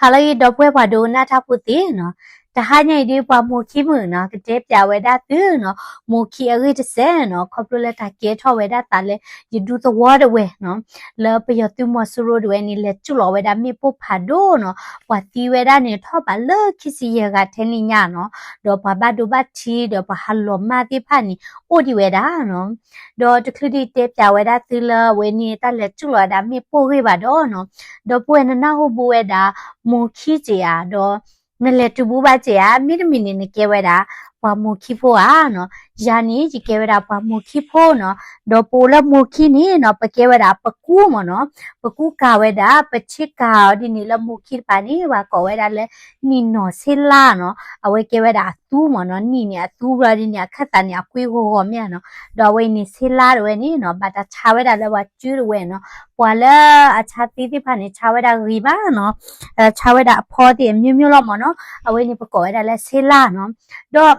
ဟါလၢအဂ့ၤ ဒီပုၢ်ဝဲၢ်ပှၤဒိကနၣ်တၢ်ဖိသ့ၣ်နီၤ, တဟါညါအံၤဒ်ပှၤမိၢ်ခံမုၣ်နီၤ ကတဲပၠးဝဲဒၣ်သုနီၤ, မိၢ်ခံအဂ့ၢ်တစဲးနီၤ, ခီဖျိလၢတၢ်ကဲထီၣ်ဝဲဒၣ်သးလၢ ယဒူသဝီတဝဲနီၤ, လၢပယီၤသုးမီၤစိရိၤတဝဲန့ၣ် လဲၤတူၢ်လီၤဝဲဒၣ်မ့ၣ်ပိၢ်ဖးဒိၣ်နီၤ, ပှၤသံဝဲဒၣ်န့ၣ် ထီၣ်ဘးလၢခံဆံယဲၢ်ဂၤထဲန့ၣ်ညါနီၤ, ဒီးပှၤဘၣ်ဒိဘၣ်ထံး ဒီးပှၤဟးလီၤမၢ်သ့ၣ်တဖၣ်န့ၣ် အိၣ်ဒံးဝဲဒၣ်နီၤ. ဒီးတချုးဒံးတဲပၠးဝဲဒၣ်သုလၢအဝဲန့ၣ် တၢ်လဲၤတူၢ်လီၤဝဲဒၣ်မ့ၣ်ပိၢ်အဂ့ၢ်ဘၣ်ဒီးနီၤ, ဒီပုၢ်ဝဲၢ်နနၢ်ဟူဘူးဝဲဒၣ် မိၢ်ခံစ့ၢ်ဧါ, ဒီးနလဲၤတုၤဘူးဘၣ်စ့ၢ်ဧါ, မ့တမ့ၢ်န့ၣ် နကဲဝဲဒၣ် ပှၤမိၢ်ခံဖိဧါနီၤ. ယၤန့ၣ် ယကဲဝဲဒၣ်ပှၤမိၢ်ခံဖိနီၤ, ဒီးပအိၣ်လၢမိၢ်ခံန့ၣ်နီၤ ပကဲဝဲဒၣ်ပကူမ့ၢ်နီၤ, ပကူကၤဝဲဒၣ် ပဆ့ကၤအီၤဒ်န့ၣ်လၢမိၢ်ခံတပၤန့ၣ် ပှၤကိးဝဲဒၣ်လၢ နံၣ်နီၢ်ဆ့လါနီၤ, အဝဲကဲဝဲဒၣ်အသူမ့ၢ်နီၤ, နံၣ်န့ၣ်အသူဘျီဒ်န့ၣ် အခၢၣ်သးန့ၣ် အကွ့ဂီၤဂီၤမ့ၢ်ဧါနီၤ, ဒီးအဝဲအံၤန့ၣ်ဆ့လါတဝဲန့ၣ်နီၤ ဘၣ်တၢ်ဆါဝဲဒၣ်လၢပှၤစုတဝဲနီၤ, ပှၤလၢအဆါသ့ၣ်တဖၣ်န့ၣ် ဆါဝဲဒၣ်ဂ့ၤဘၣ်နီၤ, ဆါဝဲဒၣ်အဖီသ့ၣ်အမျိုးမျိုးလီၤမ့ၢ်နီၤ, အဝဲန့ၣ်ပကိးဝဲဒၣ်လၢဆ့လါနီၤ, ဒီး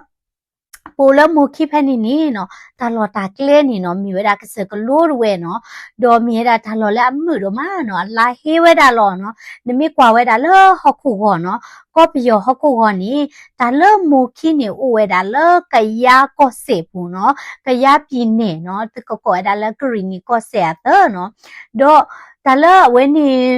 ပအိၣ်လၢမိၢ်ခံဖဲန့ၣ်န့ၣ်နီၤ တၢ်လီၢ်တၢ်ကျဲန့ၣ်နီၤ မ့ၢ်ဝဲဒၣ်ကစၢၢ်ကလိတဝဲနီၤ, ဒီးမ့ၢ်ဝဲဒၣ်တၢ်လီၢ်လၢအမုာ်ဒိၣ်မးနီၤ, အလါဟ့ဝဲဒၣ်လီၤနီၤ, နမ့ၢ်ကွၢ်ဝဲဒၣ်လၢဟီၣ်ခိၣ်ဂီၤနီၤ, ကီၢ်ပယီၤဟီၣ်ခိၣ်ဂီၤန့ၣ် တၢ်လၢမိၢ်ခံန့ၣ်အိၣ်ဝဲဒၣ်လၢကယါကီၢ်စဲၣ်ပူၤနီၤ, ကယါပြည်နယ်နီၤ, သုကကိးဝဲဒၣ်လၢကရံၣ်နံၤကီၢ်စဲၣ်အသိးနီၤ, ဒီးတၢ်လၢအဝဲန့ၣ်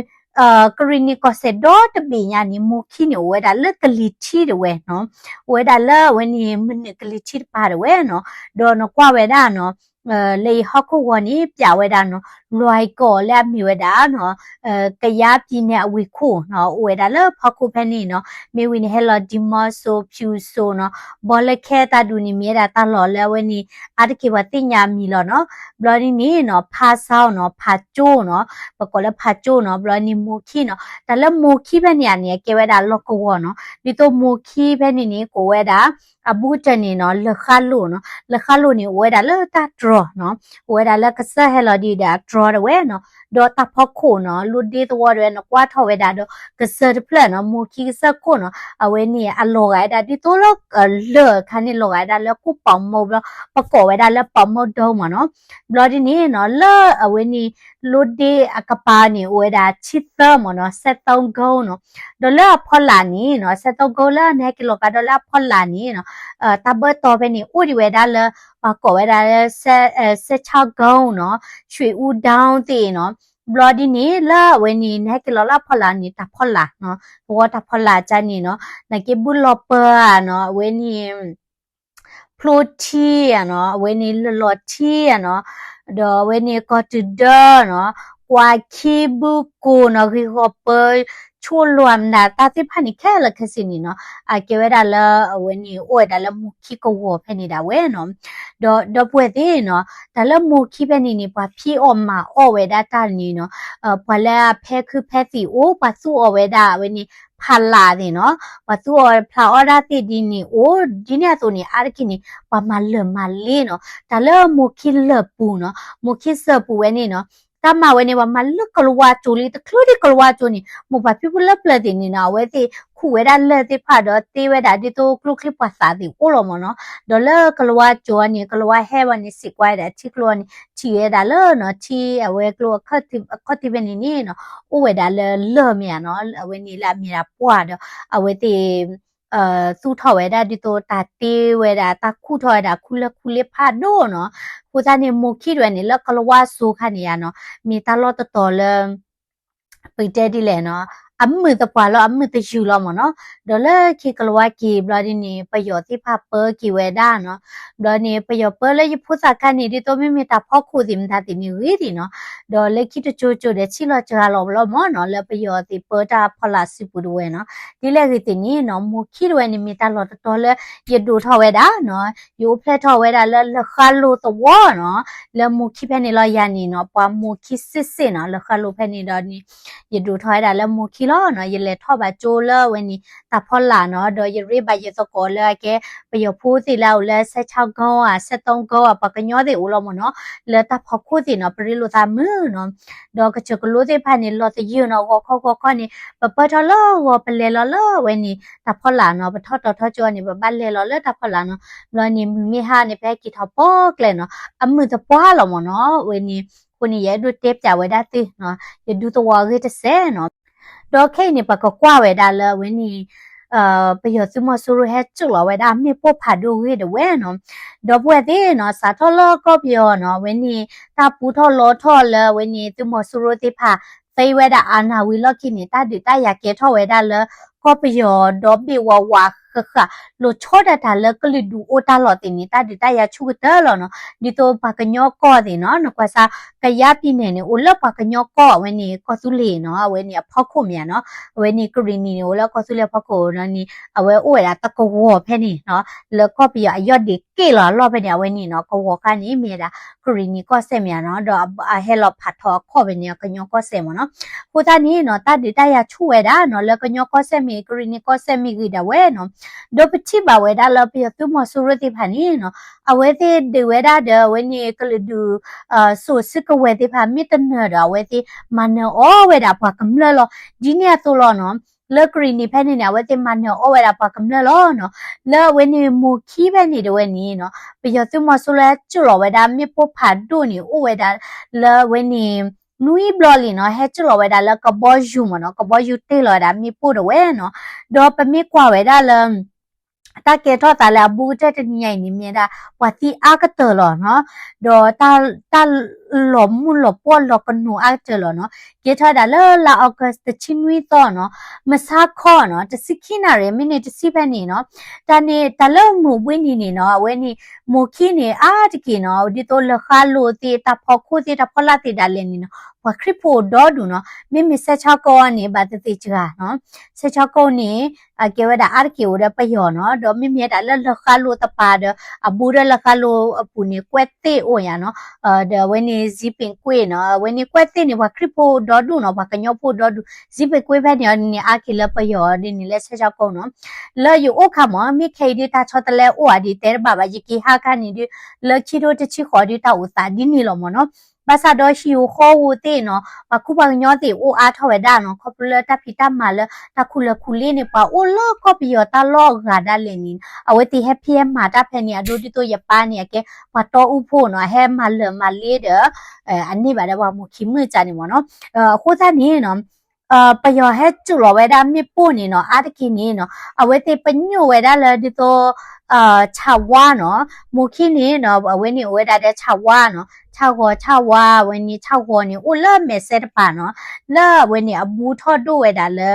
ကရံၣ်နံၤကီၢ်စဲၣ်ဒီတဘ့ၣ်ညါန့ၣ် မိၢ်ခံန့ၣ်အိၣ်ဝဲဒၣ်လၢကလံၤထံးတဝဲနီၤ, အိၣ်ဝဲဒၣ်လၢအဝဲန့ၣ် မနုၤကလံၤထံးတပၤတဝဲနီၤ, ဒီးနကွၢ်ဝဲဒၣ်နီၤ လၢအံၤဟီၣ်ခိၣ်ဂီၤန့ၣ် ပၠးဝဲဒၣ်နီၤ လွဲၢ်ကီၢ်လၢအမ့ၢ်ဝဲဒၣ်နီၤ ကယါပြည်နယ်အဝ့ၢ်ခိၣ်နီၤ, အိၣ်ဝဲဒၣ်လၢဖီခိၣ်ဖဲန့ၣ်နီၤ, မ့ၢ်ဝံၤန့ၣ် ဟဲလီၤဒံးမီၤစိၤ ဖၠူၤစိၤနီၤ, ဘီလၢခဲတၢ်ဒူၣ်န့ၣ် မ့ၢ်ဝဲဒၣ်တၢ်လီၢ်လၢအဝဲန့ၣ် အါတက့ၢ်ပှၤသ့ၣ်ညါအမံၤလီၤနီၤ, ဘျီဒ်န့ၣ်နီၤ ဖါစၢ်နီၤ ဖါကၠိနီၤ, ပကိးလၢဖါကၠိနီၤ, ဘျီန့ၣ်မိၢ်ခံနီၤ, တၢ်လၢမိၢ်ခံဖဲန့ၣ်ဧါန့ၣ် အကဲဝဲဒၣ်လီၢ်ကဝီၤနီၤ, ဒ်သိးမိၢ်ခံဖဲန့ၣ်န့ၣ် ကိးဝဲဒၣ် အဘူးကတၢၢ်န့ၣ်နီၤ လၢဃါလိၣ်နီၤ, လၢဃါလိၣ်န့ၣ် အိၣ်ဝဲဒၣ်လၢတၢ်တြီၤနီၤ, အိၣ်ဝဲဒၣ်လၢကစၢၢ်ဟဲလီၤဒ်ဒီးအတြီၤတဝဲနီၤ, ဒီးတၢ်ဖီခိၣ်နီၤ လိဒ့သဝီတဝဲနီၤ ကွၢ်ထီၣ်ဝဲဒၣ်ဒီး ကစၢၢ်တဖျၢၣ်နီၤ မိၢ်ခံကစၢၢ်ခိၣ်နီၤ, အဝဲန့ၣ် အလီၤဂာ်ဝဲဒၣ်ဒ်သိးလၢ လၢၢ်အခါန့ၣ် လီၤဂာ်ဝဲဒၣ်လၢခိၣ်ပီးမိၢ်ဘျီ ပကိးဝဲဒၣ်လၢပီးမိၢ်ဒိမ့ၢ်နီၤ, ဘျီဒ်န့ၣ်နီၤ လၢအဝဲန့ၣ် လိဒ့အကပၤန့ၣ် အိၣ်ဝဲဒၣ်ထံသၢမ့ၢ်နီၤ စဲးသီကီနီၤ, ဒီးလၢအဖီလာ်န့ၣ်နီၤ စဲးသီကီလၢနဟဲက့ၤလီၤကဒီးလၢအဖီလာ်န့ၣ်နီၤ, တၢ်ဘၢတီၤဖဲန့ၣ် အိၣ်ဒံးဝဲဒၣ်လၢ ပှၤကိးဝဲဒၣ်လၢ စဲးဆၣ်ကီနီၤ, ရွှေဦးတောင်သ့ၣ်နီၤ, ဘျီဒ်န့ၣ် လၢအဝဲန့ၣ် နဟဲက့ၤလီၤလၢအဖီလာ်န့ၣ် တၢ်ဖီလာ်နီၤ, သဝီတၢ်ဖီလာ်ကန့ၣ်နီၤ, နက့ၤဘုလီၤပၢၤဧါနီၤ အဝဲန့ၣ် ဖျိထံဧါနီၤ, အဝဲန့ၣ်လၢလီၤထံဧါနီၤ, ဒီးအဝဲန့ၣ်ကီၢ်တုၤဒၢနီၤ, ကွၢ်ခံဘုကိၢ်နီၤ, ဂ့ၤဂီၤပၢၤ, ဆိလွမ်နၤ တၢ်သ့ၣ်တဖၣ်န့ၣ် ခဲလၢာ်ခဲဆ့န့ၣ်နီၤ, အကဲဝဲဒၣ်လၢအဝဲန့ၣ် အိၣ်ဝဲဒၣ်လၢမိၢ်ခံကဝီၤဖဲန့ၣ်ဒၣ်ဝဲနီၤ, ဒီးဒီပုၢ်ဝဲၢ်သ့ၣ်နီၤ, တၢ်လၢမိၢ်ခံဖဲန့ၣ်န့ၣ် ပှၤဖံးအီၣ်မၤအီၣ်ဝဲဒၣ်တၢ်န့ၣ်နီၤ, ပှၤလၢအဖဲခုဖဲသံၣ်အိၣ် ပှၤသူအီၣ်ဝဲဒၣ်အဝဲန့ၣ် ဖးလၢ်သ့ၣ်နီၤ, ပှၤသူအီၣ်ဖျးအီၣ်ဒၣ်သ့ၣ်ဒ်န့ၣ်အိၣ်, ဒ်န့ၣ်အသိးန့ၣ် အါတက့ၢ်န့ၣ် ပှၤမၤလၢာ်မၤလ့နီၤ, တၢ်လၢမိၢ်ခံလၢာ်ပူၤနီၤ, မိၢ်ခံစၢၢ်ပူၤဝဲန့ၣ်နီၤ, တၢ်မၤဝဲန့ၣ် ပှၤမၤလၢကလၤဝါကၠိလံ တချုးဒံးကလၤဝါကၠိန့ၣ် မိၢ်ပှၢ်ဖံဖုလၢပျၢၤသ့ၣ်န့ၣ်နီၤ, အဝဲသ့ၣ်ခူၣ်ဝဲဒၣ်လၢၢ်သ့ၣ်တဖၣ်ဒီး တ့ဝဲဒၣ်ဒ်သိးကျိချံမျိာ်သၣ်သ့ၣ်အိၣ်လီၤမ့ၢ်နီၤ, ဒီးလၢကလၤဝါကၠိန့ၣ် ကလၤဝါဟဲဝဲန့ၣ် စံးကွၢ်ဝဲဒၣ်ထံကျိန့ၣ် ထံၣ်ဝဲဒၣ်လၢနီၤ ထံအဝဲကျိအခီၣ်ထံးဖဲန့ၣ်န့ၣ်နီၤ, အိၣ်ဝဲဒၣ်လၢလၢၢ်မ့ၢ်ဧါနီၤ, အဝဲန့ၣ်လၢအမ့ၢ်ဒၣ်ပှၢ်ဒီး အဝဲသ့ၣ် သူၣ်ထီၣ်ဝဲဒၣ်ဒ်သိးတၢ်တ့ဝဲဒၣ် တၢ်ခူၣ်ထီၣ်ဝဲဒၣ်ခူလၢခူလ့ဖးဒိၣ်နီၤ, အဃိသတးန့ၣ် မိၢ်ခံတဝဲန့ၣ် လၢကလၤဝါကၠိခါန့ၣ်ဧါနီၤ, မ့ၢ်တၢ်လီၢ်တတီၤလၢ ပကတဲဒ်လဲၣ်နီၤ, အမုာ်သပှၢ်လီၤ အမုာ်တယုၢ်လီၤမ့ၢ်နီၤ, ဒီးလၢခံကလၤဝါက့ၤဘျီဒ်န့ၣ် ပယီၤသ့ၣ်တဖၣ်ပၢက့ၤဝဲဒၣ်နီၤ, ဘျီန့ၣ် ပယီၤပၢလၢယဖိသၣ်ခါန့ၣ် ဒ်သိးမ့မ့ၢ်တၢ်ဖီခိၣ်သ့ၣ်မတၤသ့ၣ်န့ၣ်ဂ့ၤဒံးနီၤ, ဒီးလၢခံတကၠိကၠိဒီး ဆံးလီၤစှၤလီၤလီၤမ့ၢ်နီၤ, လၢပယီၤသ့ၣ်ပၢတၢ်ဖီလာ်စုပူၤတဝဲနီၤ, ဒ်လဲၣ်ဂ့ၤသ့ၣ်န့ၣ်နီၤ, မိၢ်ခံတဝဲန့ၣ် မ့ၢ်တၢ်လီၢ်တတီၤလၢ ယဒိၣ်ထီၣ်ဝဲဒၣ်နီၤ, ယအိၣ်ဖျဲၣ်ထီၣ်ဝဲဒၣ်လၢလၢၢ်ဃါလိၤသဝီနီၤ, လၢမိၢ်ခံဖဲန့ၣ်လီၤယၤန့ၣ်နီၤ, ပှၤမိၢ်ခံစ့ၢ်စ့ၢ်နီၤ, လၢၢ်ဃါလိၤဖဲန့ၣ်ဒီးန့ၣ် ယဒိၣ်ထီၣ်ဝဲဒၣ်လၢမိၢ်ခံလီၤနီၤ, ယလဲၤထီၣ်ဘၣ်ကၠိလၢအဝဲန့ၣ် တၢ်ဖီလာ်နီၤ, ဒီးယရ့ဘၣ်ယသကိးလၢအကဲ ပယီၤဖိသ့ၣ်လၢအအိၣ်လၢ စဲးဆၣ်ကီဧါ, စဲးသီကီဧါ, ပှၤကညီသ့ၣ်အိၣ်လီၤမ့ၢ်နီၤ, လၢတၢ်ဖီခိၣ်သ့ၣ်နီၤ, ပရ့လိာ်သးမုာ်နီၤ, ဒီးကစၢၢ်ကလိသ့ၣ်တဖၣ်န့ၣ် လီၤသယုၢ်နီၤ, ဂီၤခီဂီၤခီန့ၣ် ပပၢထီၣ်လၢဂီၤ ပလဲၤလီၤလၢအဝဲန့ၣ် တၢ်ဖီလာ်နီၤ, ပထီၣ်တီၤထီကၠိန့ၣ် ပဘၣ်လဲၤလီၤလၢတၢ်ဖီလာ်နီၤ, ဘျီန့ၣ် မုၢ်မ့ၢ်ဟါန့ၣ် ပဟဲက့ၤထီၣ်ပိာ်ကျဲနီၤ, အမုာ်သပှၢ်လီၤမ့ၢ်နီၤ, အဝဲန့ၣ် အဃိန့ၣ် ယအဲၣ်ဒိးတဲပၠးဝဲဒၣ်သုနီၤ, ယဒူသဝီအဂ့ၢ်တစဲးနီၤ. ဒီးခဲအံၤန့ၣ် ပကကွၢ်ဝဲဒၣ်လၢအဝဲန့ၣ် ပယီၤသုးမီၤစိရိၤဟဲစိာ်လီၤဝဲဒၣ်မ့ၣ်ပိၢ်ဖးဒိၣ်ဂ့ၢ်ဒၣ်ဝဲနီၤ, ဒီပုၢ်ဝဲၢ်သ့ၣ်နီၤ စးထီၣ်လၢကီၢ်ပယီၤနီၤ အဝဲန့ၣ် တၢ်ပူထီၣ်လီထီၣ်လၢအဝဲန့ၣ် သုးမီၤစိရိၤသ့ၣ်တဖၣ် သ့ဝဲဒၣ်အနၢ်ဝံၤလီၢ်ခံန့ၣ် တၢ်ဒုးတၢ်ယၤကဲထီၣ်ဝဲဒၣ်လၢ ကီၢ်ပယီၤဒီဘ့ၣ်ဝးဝးဃၣ်ဃၣ် လီၤဆီဒၣ်တၢ်လၢကလုာ်ဒူၣ်အိၣ်တၢ်လီၢ်သ့ၣ်န့ၣ် တၢ်ဒုးတၢ်ယၤဆူၣ်ကတၢၢ်လီၤနီၤ, ဒ်သိးပှၤကညီကီၢ်သ့ၣ်နီၤ နကွၢ်စၢ် ကယါပံၤနဲၣ်န့ၣ် အိၣ်လၢပှၤကညီကီၢ်အဝဲန့ၣ် ကီၢ်သူလ့ၤနီၤ အဝဲန့ၣ်အဖီခိၣ်မ့ၢ်ဧါနီၤ, အဝဲန့ၣ်ကရံၣ်နံၤန့ၣ် အိၣ်လၢကီၢ်သူလ့ၤအဖီခိၣ်နီၤန့ၣ် အဝဲအိၣ်ဝဲဒၣ်တကဝီၤဖဲန့ၣ်နီၤ, လၢကီၢ်ပယီၤအယီၢ်ဒံးက့ၣ်လီၤအလီၢ်ဖဲန့ၣ် အဝဲန့ၣ်နီၤ ကဝီၤခါန့ၣ် မ့ၢ်ဝဲဒၣ်ကရံၣ်နံၤကီၢ်စဲၣ်မ့ၢ်ဧါနီၤ, ဒီးအဟဲလီၤဖးထီအခိၣ်ဖဲန့ၣ် ကညီကီၢ်စဲၣ်မ့ၢ်နီၤ, အဃိသတးန့ၣ်နီၤ တၢ်ဒုးတၢ်ယၤဆူၣ်ဝဲဒၣ်နီၤ လၢကညီကီၢ်စဲၣ်မ့ၢ် ကရံၣ်နံၤကီၢ်စဲၣ်မ့ၢ်ဂ့ၤဒၣ်ဝဲနီၤ, ဒီးပထံၣ်ဘၣ်ဝဲဒၣ်လၢပယီၤသုးမီၤစိရိၤသ့ၣ်တဖၣ်န့ၣ်နီၤ အဝဲသ့ၣ်ဒုးဝဲဒၣ်ဒီးအဝဲန့ၣ်ကလုာ်ဒူၣ် စိာ်စုကဝဲၤသ့ၣ်တဖၣ် မ့ၢ်တနၢၤဒီး အဝဲသ့ၣ်မၤနၢၤအီၣ်ဝဲဒၣ်ပှၤကမျၢၢ်လီၤ. ဒ်န့ၣ်အသိးလီၤနီၤ, လၢကရံၣ်နံၤဖဲန့ၣ်န့ၣ် အဝဲသ့ၣ်မၤနၢၤအီၣ်ဝဲဒၣ်ပှၤကမျၢၢ်လီၤနီၤ. လၢအဝဲန့ၣ်မိၢ်ခံဖဲန့ၣ်တဝဲန့ၣ်နီၤ ပယီၤသုးမီၤစိရိၤဟဲစိာ်လီၤဝဲဒၣ် မ့ၣ်ပိၢ်ဖးဒိၣ်န့ၣ် အိၣ်ဝဲဒၣ်လၢအဝဲန့ၣ် နွံဘျီလံနီၤ, ဟဲစိာ်လီၤဝဲဒၣ်လၢကဘီယူၤမ့ၢ်နီၤ, ကဘီယူၤတ့ၢ်လီၤဝဲဒၣ်မ့ၣ်ပိၢ်တဝဲနီၤ. ဒီးပမ့ၢ်ကွၢ်ဝဲဒၣ်လၢ တၢ်ကဲထီၣ်သးလၢအဘူးကတၢၢ်တနံၤညါအံၤန့ၣ် မ့ၢ်ဝဲဒၣ် ပှၤသံအါကတၢၢ်လီၤနီၤ, ဒီးတၢ် တၢ်လီၤမုၢ်လီၤပှီၢ်လီၤကနိးအါကတၢၢ်လီၤနီၤ. ကဲထီၣ်ဝဲဒၣ်လၢလါ August တဆံနွံသီနီၤ, မုၢ်ဆါခီနီၤ တဆံခံနၣ်ရံၣ် မံးနံးတဆံဖဲန့ၣ်နီၤ, တၢ်န့ၣ် တၢ်လၢမိၢ်ဘှံးနံၤန့ၣ်နီၤ အဝဲန့ၣ် မိၢ်ခံန့ၣ် အါတက့ၢ်နီၤ ဒ်သိးလၢဃါလိၤသ့ၣ် တၢ်ဖီခိၣ်သ့ၣ် တၢ်ဖီလာ်သ့ၣ်ဒၣ်လဲာ်န့ၣ်နီၤ ပှၤခရံာ်ဖိအိၣ်ဒီဒူၣ်နီၤ, မ့မ့ၢ်စဲးဆၢကိၣ်န့ၣ် ဘၣ်သ့ၣ်သ့ၣ်စှၤနီၤ, စဲးဆၢကိၣ်န့ၣ် အကဲဝဲဒၣ်အါတက့ၢ်အိၣ်ဒီးပယီၤနီၤ, ဒီးမ့မ့ၢ်ဒၣ်လၢလၢဃါလိၤတပၤဒီး အဘူးဒီးလၢဃါလိၤအပူၤန့ၣ် ကွဲးသ့ၣ်အိၣ်ယါနီၤ, ဒီးအဝဲန့ၣ် စံးပ့ၤကွ့နီၤ, အဝဲန့ၣ်ကွဲးသ့ၣ်န့ၣ် ပှၤခရံာ်ဖိအိၣ်ဒီဒူၣ်နီၤ, ပှၤကညီဖိအိၣ်ဒီဒူၣ်, စံးပ့ၤကွ့ဖဲန့ၣ်အီၤန့ၣ် အါက့ၤလၢပယီၤဒ်န့ၣ်လၢစဲးဆၢကိၣ်နီၤ, လၢယအိၣ်ခါမ့ၢ် မ့ၢ်ခဲအံၤဒ်တၢ်ဆီတလဲအိၣ်ဧါဒ်တဲတဘၣ်ဘၣ် ယက့ၤဟါခါန့ၣ်ဒ် လၢခံထိတဆံဃိးဒ်တၢ်အိၣ်သးဒ်န့ၣ်လီၤမ့ၢ်နီၤ, ဘၣ်ဆၣ်ဒီးဟံၣ်ဧိၤဃီဧိၤသ့ၣ်နီၤ ပှၤခူပှၤကညီသ့ၣ်အိၣ်အါထီၣ်ဝဲဒၣ်နီၤ, ခီဖျိလၢတၢ်ဖံးတၢ်မၤလၢတၢ်ခူလၢာ်ခူလ့န့ၣ် ပှၤအိၣ်လၢကီၢ်ပယီၤတၢ်လီၢ်အဂၤဒၣ်လဲာ်န့ၣ် အဝဲသ့ၣ်ဟဲဖံးဟဲမၤတၢ်ဖဲန့ၣ် အဒိဒ်သိးယပၢ်န့ၣ် အကဲပှၤတီအူဖိနီၤ, အဟဲမၤလၢာ်မၤလ့ဒီး အန့ၢ်ဘၣ်ဒီးပှၤမိၢ်ခံမုၣ်ကၢန့ၣ်မ့ၢ်နီၤ, အဃိသတးန့ၣ်နီၤ ပယီၤဟဲစိာ်လီၤဝဲဒၣ်မ့ၣ်ပိၢ်န့ၣ်နီၤ အါတက့ၢ်န့ၣ်နီၤ အဝဲသ့ၣ်ပညိၣ်ဝဲဒၣ်လၢဒ်သိး ဆၣ်ဝါနီၤ, မိၢ်ခံန့ၣ်နီၤ အဝဲန့ၣ်အိၣ်ဝဲဒၣ်ဒီးဆၣ်ဝါနီၤ, ဆၣ်ဂီၤဆၣ်ဝါ အဝဲန့ၣ် ဆၣ်ဂီၤန့ၣ် အိၣ်လၢမဲာ်စဲတပၤနီၤ, လၢအဝဲန့ၣ်အဘူးထီၣ်ဒိၣ်ဝဲဒၣ်လၢ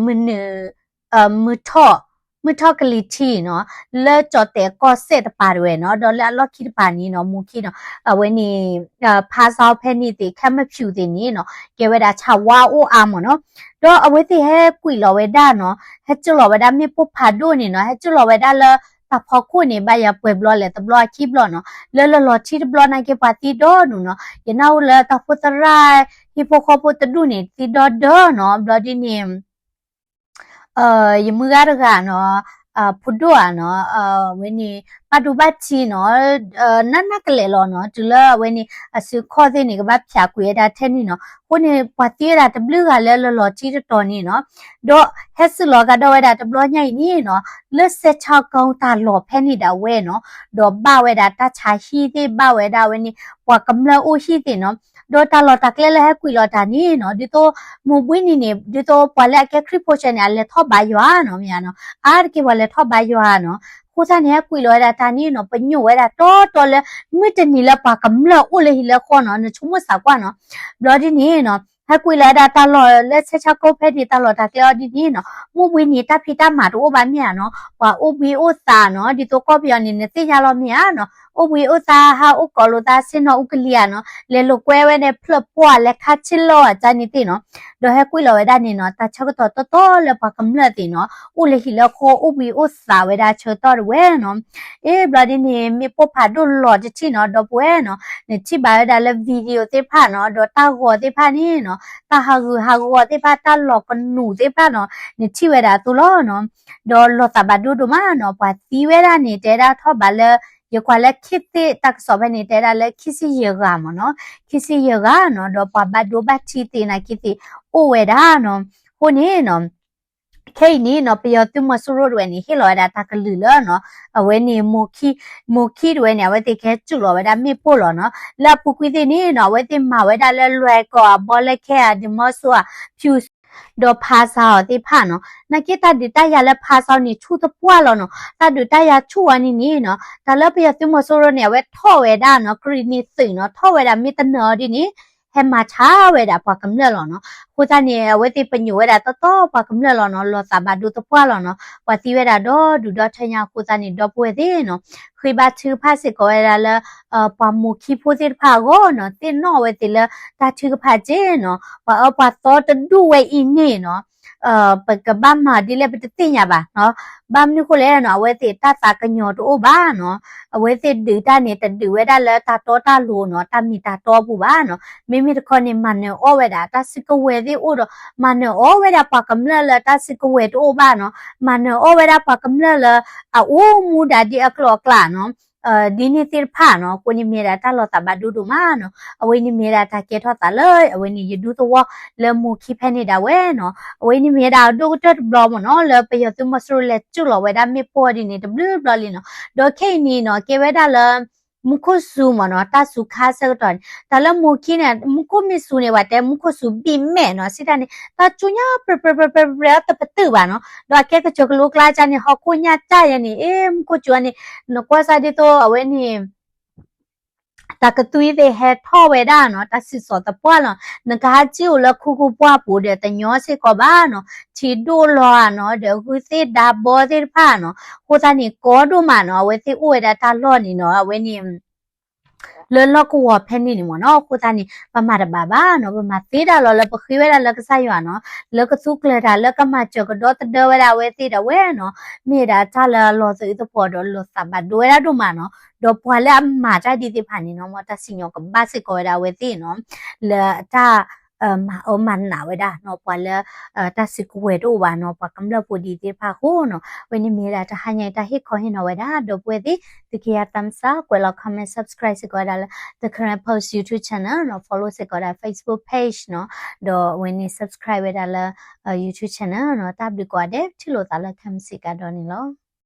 မုၢ်နုာ် မုၢ်ထီၣ် မုၢ်ထီၣ်ကလံၤထံးနီၤ, လၢကၠီၣ်တဲာ်ကီၢ်စဲၣ်တပၤတဝဲနီၤ, ဒီးလၢအလီၢ်ခံတပၤန့ၣ်နီၤ မိၢ်ခံနီၤ, အဝဲန့ၣ် ဖါစၢ်ဖဲန့ၣ်သ့ၣ် ခဲမဖၠူၣ်သ့ၣ်န့ၣ်နီၤ ကဲဝဲဒၣ်ဆၣ်ဝါအိၣ်အါမ့ၢ်နီၤ, ဒီးအဝဲသ့ၣ်ဟဲကွံာ်လီၤဝဲဒၣ်နီၤ, ဟဲစိာ်လီၤဝဲဒၣ်မ့ၣ်ပိၢ်ဖးဒိၣ်န့ၣ်နီၤ, ဟဲစိာ်လီၤဝဲဒၣ်လၢတၢ်ဖီခိၣ်န့ၣ် ဘၣ်ယၤပှဲၤဘျီလဲၣ် တဘျီအခံဘျီနီၤ, လၢလီၤလီၤထံတဘျီနာ်က့ပှၤသံဒီဒူၣ်နီၤ, ယနၢ်ဟူလၢတၢ်ဖိသရၣ် ဟံၣ်ဖိဃီဖိတဒူၣ်န့ၣ် သံဒီဒၢနီၤ, ဘျီဒ်န့ၣ် ယမုၢ်ဂၤတဂၤနီၤ, ဖိဒိၣ်ဧါနီၤ, အဝဲန့ၣ် ဘၣ်ဒိဘၣ်ထံးနီၤ, နးနးကလဲာ်လီၤနီၤ, တုၤလၢအဝဲန့ၣ် အစုအခီၣ်သ့ၣ်န့ၣ် ကဘၣ်ဖၠးကွံာ်ဝဲဒၣ်ထဲန့ၣ်နီၤ, အဃိန့ၣ် ပှၤသံဝဲဒၣ်တဘျုးဂၤလၢလီၤလီၤထံတတီၤန့ၣ်နီၤ, ဒီးဟဲစ့ၢ်လီၤကဒီးဝဲဒၣ်တဘျီညါအံၤန့ၣ်နီၤ, လၢစဲးဆၣ်ကိၣ်တၢ်လီၢ်ဖဲန့ၣ်ဒၣ်ဝဲနီၤ, ဒီးဘၣ်ဝဲဒၣ်တၢ်ဆါဟံၣ်သ့ၣ် ဘၣ်ဝဲဒၣ်ဝဲန့ၣ် ပှၤကမျၢၢ်အိၣ်ဟံၣ်သ့ၣ်နီၤ, ဒီးတၢ်လီၢ်တၢ်ကျဲလၢဟဲကွံာ်လီၤတၢ်န့ၣ်နီၤ, ဒ်သိး မိၢ်ဘှံးနံၤန့ၣ် ဒ်သိးပှၤလၢအကဲခရံာ်ဖိဆဲန့ၣ် အလဲၤထီၣ်ဘါယွၤနီၤ, မ့ၢ်ဧါနီၤ, အါတက့ၢ်ပှၤလဲၤထီၣ်ဘါယွၤနီၤ, အဃိသတးန့ၣ် ဟဲကွံာ်လီၤဝဲဒၣ်တၢ်န့ၣ်နီၤ, ပညိၣ်ဝဲဒၣ်တီတီလၢ မုၢ်တနံၤလၢပှၤကမျၢၢ်အိၣ်လၢဟံၣ်လၢဃီနီၤ, နဆိကမိၣ်သးကွၢ်နီၤ, ဘျီဒ်န့ၣ်နီၤ, ဟဲကွံာ်လီၤဝဲဒၣ်တၢ်လီၢ်လၢစဲးဆၣ်ကိၣ်ဖဲန့ၣ် တၢ်လီၢ်တၢ်ကျဲအီၤဒ်န့ၣ်နီၤ, မိၢ်ဘှံးနံၤတၢ်ဖံးတၢ်မၤတအိၣ်ဘၣ်မ့ၢ်ဧါနီၤ, ပှၤအိၣ်ဘှံးအိၣ်သါနီၤ, ဒ်သိးကီၢ်ပယီၤန့ၣ် နသ့ၣ်ညါလီၤမ့ၢ်ဧါနီၤ, အိၣ်ဘှံးအိၣ်သါ ဟးအိၣ်ကိးလိာ်သးဆ့ၣ်နီၤအူကလံၤဧါနီၤ, လဲၤလိာ်ကွဲဝဲဒၣ်ဖျၢၣ်ပှၢ် လဲၤခါဆ့ၣ်လီၤအတၢ်န့ၣ်သ့ၣ်နီၤ, ဒီးဟဲကွံာ်လီၤဝဲဒၣ်န့ၣ်နီၤ, တၢ်ဆၢကတီၢ်တီတီလၢပှၤကမျၢၢ်သ့ၣ်နီၤ, အိၣ်လၢဟံၣ်လၢဃီ အိၣ်ဘှံးအိၣ်သါဝဲဒၣ်ဆၢကတီၢ်တဝဲနီၤ, အ့ ဘျီဒ်န့ၣ် မ့ၣ်ပိၢ်ဖးဒိၣ်လီၤတထံၣ်နီၤ, ဒီပုၢ်ဝဲၢ်နီၤ, နထံၣ်ဘၣ်ဝဲဒၣ်လၢ video သ့ၣ်တဖၣ်နီၤ, ဒီးတၢ်ဂီၤသ့ၣ်တဖၣ်န့ၣ်နီၤ, တၢ်ဟးဂူာ်ဟးဂီၤသ့ၣ်တဖၣ် တၢ်လီၤကနူာ်သ့ၣ်တဖၣ်နီၤ, နထံၣ်ဝဲဒၣ်အသိးလီၤနီၤ, ဒီးလီၤသးဘၣ်ဒိဒိၣ်မးနီၤ, ပှၤသံဝဲဒၣ်န့ၣ် တဲဒၣ်ထီၣ်ဘးလၢ ယကွၢ်လၢခံသ့ၣ်တၢ်ကစီၣ်ဖဲန့ၣ် တဲဒၣ်လၢခံဆံယဲၢ်ဂၤမ့ၢ်နီၤ, ခံဆံယဲၢ်ဂၤနီၤ, ဒီးပှၤဘၣ်ဒိဘၣ်ထံးသ့ၣ်နာ်က့သ့ၣ် အိၣ်ဝဲဒၣ်နီၤ, အဃိန့ၣ်နီၤ ခဲအံၤန့ၣ်နီၤ ပယီၤသုးမီၤစိရိၤတဝဲန့ၣ် ဟ့ၣ်လီၤဝဲဒၣ်တၢ်ကလုၢ်လၢနီၤ, အဝဲန့ၣ် မိၢ်ခံတဝဲန့ၣ် အဝဲသ့ၣ်ကဟဲစိာ်လီၤဝဲဒၣ်မ့ၣ်ပိၢ်လီၤနီၤ, လၢအပူၤကွံာ်သ့ၣ်န့ၣ်နီၤ အဝဲသ့ၣ်မၤဝဲဒၣ်လၢလွဲၢ်ကီၢ် အဘီလဲခဲ အဒံးမီစိ အဖၠူ ဒီးဖးစါအီၤသ့ၣ်တဖၣ်နီၤ, နာ်က့တၢ်ဒုးတၢ်ယၤလၢဖးစါအီၤန့ၣ်ဆူၣ်သပှၢ်လီၤနီၤ, တၢ်ဒုးတၢ်ယၤဆူၣ်အီၤန့ၣ်န့ၣ်နီၤ, တၢ်လၢပယီၤသုးမီၤစိရိၤန့ၣ် အဝဲထီၣ်ဝဲဒၣ်နီၤ ကရံၣ်နံၤသုးနီၤ, ထီၣ်ဝဲဒၣ်မ့ၢ်တနၢၤအီၤဒ်န့ၣ် ဟဲမၤဆါဝဲဒၣ်ပှၤကမျၢၢ်လီၤနီၤ, အဃိသတးန့ၣ် အဝဲသ့ၣ်ပညိၣ်ဝဲဒၣ်တီတီပှၤကမျၢၢ်လီၤနီၤ, လီၤသးဘၣ်ဒိသပှၢ်လီၤနီၤ, ပှၤသံဝဲဒၣ်ဒီဒူၣ်ဒီထၢညါအဃိသတးန့ၣ် ဒီပုၢ်ဝဲၢ်သ့ၣ်နီၤ, ဃ့ဘါထုကဖၣ်စ့ၢ်ကီးဝဲဒၣ်လၢ ပှၤမိၢ်ခံဖိသ့ၣ်တဖၣ်အဂီၢ်နီၤ, သ့ၣ်နီၣ်ဝဲသ့ၣ်လၢတၢ်ထုကဖၣ်က့နီၤ, ပှၤအၢပှၤသီတဒူၣ်ဝဲအံၤန့ၣ်နီၤ, ပကဘၣ်မၤဒ်လဲၣ်ပတသ့ၣ်ညါဘၣ်နီၤ, ဘၣ်မနုၤဃိလဲၣ်နီၤ, အဝဲသ့ၣ်တၢ်သးကညီၤတအိၣ်ဘၣ်နီၤ, အဝဲသ့ၣ်ဒုးတၢ်န့ၣ် တဒုးဝဲဒၣ်လၢတၢ်တီတၢ်လိၤနီၤ, တၢ်မ့ၢ်တၢ်တီအပူၤဘၣ်နီၤ, မ့မ့ၢ်တခီန့ၣ် မၤနၢၤအီၣ်ဝဲဒၣ်တၢ်စုကဝဲၤသ့ၣ်အိၣ်ဒီး မၤနၢၤအီၣ်ဝဲဒၣ်ပှၤကမျၢၢ်လၢတၢ်စုကဝဲၤတအိၣ်ဘၣ်နီၤ, မၤနၢၤအီၣ်ဝဲဒၣ်ပှၤကမျၢၢ်လၢအအိၣ်မူဒၣ်ဒ်အကျိၤအကျဲနီၤ ဒ်န့ၣ်သ့ၣ်တဖၣ်နီၤ, အဃိန့ၣ်မ့ၢ်ဒၣ်တၢ်လီၤသးဘၣ်ဒိဒိၣ်မးနီၤ, အဝဲန့ၣ်မ့ၢ်ဒၣ်တၢ်ကဲထီၣ်သးလၢ အဝဲန့ၣ်ယဒူသဝီလၢမိၢ်ခံဖဲန့ၣ်ဒၣ်ဝဲနီၤ, အဝဲန့ၣ်မ့ၢ်ဒၣ်အဒိၣ်ကတၢၢ်တဘျီမ့ၢ်နီၤ, လၢပယီၤသုးမီၤစိရိၤလဲၤစုၣ်လီၤဝဲဒၣ်မ့ၣ်ပိၢ်ဒ်န့ၣ် တဘျုးဘျီလံနီၤ, ဒီးခဲအံၤန့ၣ်နီၤ ကဲဝဲဒၣ်လၢ မူခိၣ်စူၤမ့ၢ်နီၤ, တၢ်စူၤခါဆၢကတီၢ်န့ၣ် တၢ်လၢမိၢ်ခံန့ၣ် မူခိၣ်မ့ၢ်စူၤန့ၣ် ပှၤတဲမူခိၣ်စူၤဘံၣ်မဲာ်နီၤ, စံးတၢ်န့ၣ် တၢ်စူၤညါပြဲပြဲပြဲပြဲပြဲတပတုာ်ဘၣ်နီၤ, ဒီးအကဲကစၢၢ်ကလိကျါကါန့ၣ် ဟီၣ်ခိၣ်ညၣ်တၢ်ယဲန့ၣ် အ့ မူခိၣ်စူၤန့ၣ် နကွၢ်စၢ်ဒ်သိးအဝဲန့ၣ် တၢ်ကသွံသ့ၣ်ဟဲထီၣ်ဝဲဒၣ်နီၤ, တၢ်စံၣ်စိၤသပှၢ်လီၤ, နကဟးစံၣ်အိၣ်လၢခူခူပှၢ်ပူၤဒီးတညီစ့ၢ်ကီးဘၣ်နီၤ, ထံဒိၣ်လီၤဧါနီၤ, ဒီးဂုၢ်သ့ၣ်ဒါဘီသ့ၣ်တဖၣ်နီၤ, အဃိသတးန့ၣ် ကီဒိၣ်မးနီၤ, အဝဲသ့ၣ်အိၣ်ဝဲဒၣ်တၢ်လီၢ်န့ၣ်နီၤ, အဝဲန့ၣ် လၢလီၢ်ကဝီၤဖဲန့ၣ်န့ၣ်မ့ၢ်နီၤ, အဃိသတးန့ၣ် ပမၤတဘၣ်ဘၣ်နီၤ, ပမၤသ့ဒၣ်လီၤလၢပဃ့ဝဲဒၣ်လၢကစၢ်ယွၤနီၤ, လၢကသူကျၢၤတၢ်လၢကမၤစၢၤကဒီသဒၢဝဲဒၣ်အဝဲသ့ၣ်ဒၣ်ဝဲနီၤ, မ့ၢ်ဒၣ်တၢ်လၢအလီၤသးအုးသပှီၤဒီးလီၤသးဘၣ်ဒိဝဲဒၣ်ဒိၣ်မးနီၤ, ဒီးပှၤလၢအမၤတၢ်ဒ်သ့ၣ်တဖၣ်န့ၣ်နီၤ, မ်တၢ်စံၣ်ညီၣ်ကဘၣ်စ့ၢ်ကီးဝဲဒၣ်အဝဲသ့ၣ်နီၤ, လၢတၢ် မၤအၢမၤနးဝဲဒၣ်နီၤ, ပှၤလၢ တၢ်စုကဝဲၤတအိၣ်ဘၣ်နီၤ, ပှၤကမျၢၢ်ဖိဒ်သ့ၣ်တဖၣ်အဃိနီၤ, အဝဲန့ၣ်မ့ၢ်ဝဲဒၣ်တဟါညါအံၤတၢ်ဟ့ၣ်ခီဟ့ၣ်နီၤဝဲဒၣ် ဒီပုၢ်ဝဲၢ်သ့ၣ်, သုကယၤ thumbs up ကွဲးလီၤ comment subscribe စ့ၢ်ကီးဝဲဒၣ်လၢ The Karen Post YouTube channel နီၤ, follow စ့ၢ်ကီးဝဲဒၣ် Facebook page နီၤ, ဒီးအဝဲန့ၣ် subscribe ဝဲဒၣ်လၢ YouTube channel နီၤ, တၢ်ဘျုးကိးဂၤဒဲး ထံၣ်လိာ်သးလၢခံမုၢ်ဆ့ၣ်ကဒီးန့ၣ်လီၤ.